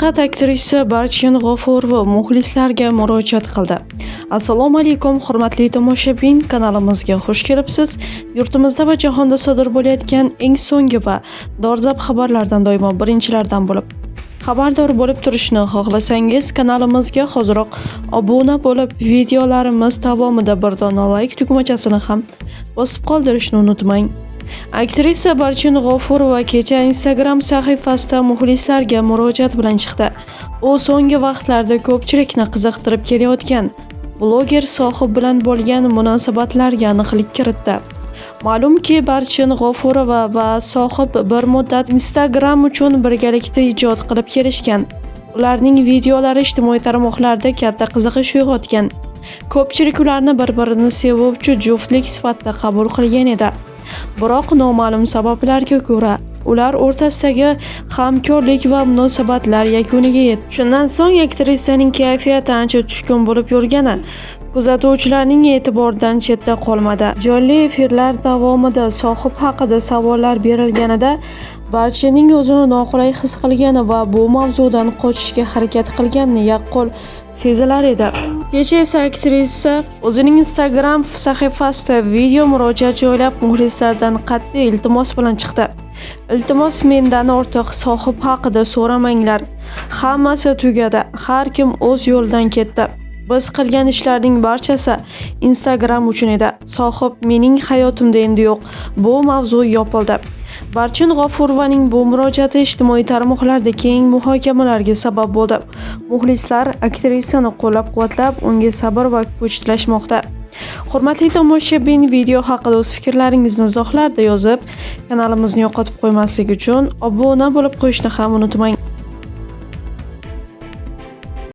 Nafaqat aktrisa Barchin G'ofurova muxlislarga murojaat qildi. Assalomu alaykum, hurmatli tomoshabin, kanalimizga xush kelibsiz. Yurtimizda va jahonda sodir bo'layotgan eng so'nggi va dolzarb xabarlardan doimo birinchilardan bo'lib xabardor bo'lib turishni xohlasangiz, kanalimizga hoziroq obuna bo'lib, videolarimiz davomida bir dona like tugmachasini ham bosib qoldirishni unutmang. Aktrisa Barchin G'ofurova kecha Instagram sahifasida muxlislarga murojaat bilan chiqdi. U so'nggi vaqtlarda ko'pchilikni qiziqtirib kelayotgan bloger Sohib bilan bo'lgan munosabatlarga aniqlik kiritdi. Ma'lumki, Barchin G'ofurova va Sohib bir muddat Instagram uchun birgalikda ijod qilib kelishgan. Ularning videolari ijtimoiy tarmoqlarda katta qiziqish uyg'otgan. Ko'pchilik ularni bir-birini sevuvchi juftlik sifatida qabul qilgan edi. Biroq noma'lum sabablarga ko'ra ular o'rtasidagi hamkorlik va munosabatlar yakuniga yetdi. Shundan so'ng aktrisaning kayfiyati ancha tushkun bo'lib yurgani kuzatuvchilarning e'tiboridan chetda qolmadi. Jonli efirlar davomida Sohib haqida savollar berilganida Barchinning o'zini noqulay his qilgani va bu mavzudan qochishga harakat qilgani yaqqol sezilar edi. Kecha esa aktrisa o'zining Instagram sahifasida video murojaat joylab, muxlislardan qat'iy iltimos bilan chiqdi. Iltimos, mendan ortiq Sohib haqida so'ramanglar. Hammasi tugadi. Har kim o'z yo'lidan ketdi. Biz qilgan ishlarning barchasi Instagram uchun edi. Sohib mening hayotimda endi yo'q. Bu mavzu yopildi. Barchin G'ofurovaning bu murojaati ijtimoiy tarmoqlarda keng muhokamalarga sabab bo'ldi. Muxlislar aktrisani qo'llab-quvvatlab, unga sabr va kuch tilashmoqda. Hurmatli tomoshabin, video haqida o'z fikrlaringizni izohlarda yozib, kanalimizni yo'qotib qo'ymaslik uchun obuna bo'lib qo'yishni ham unutmang.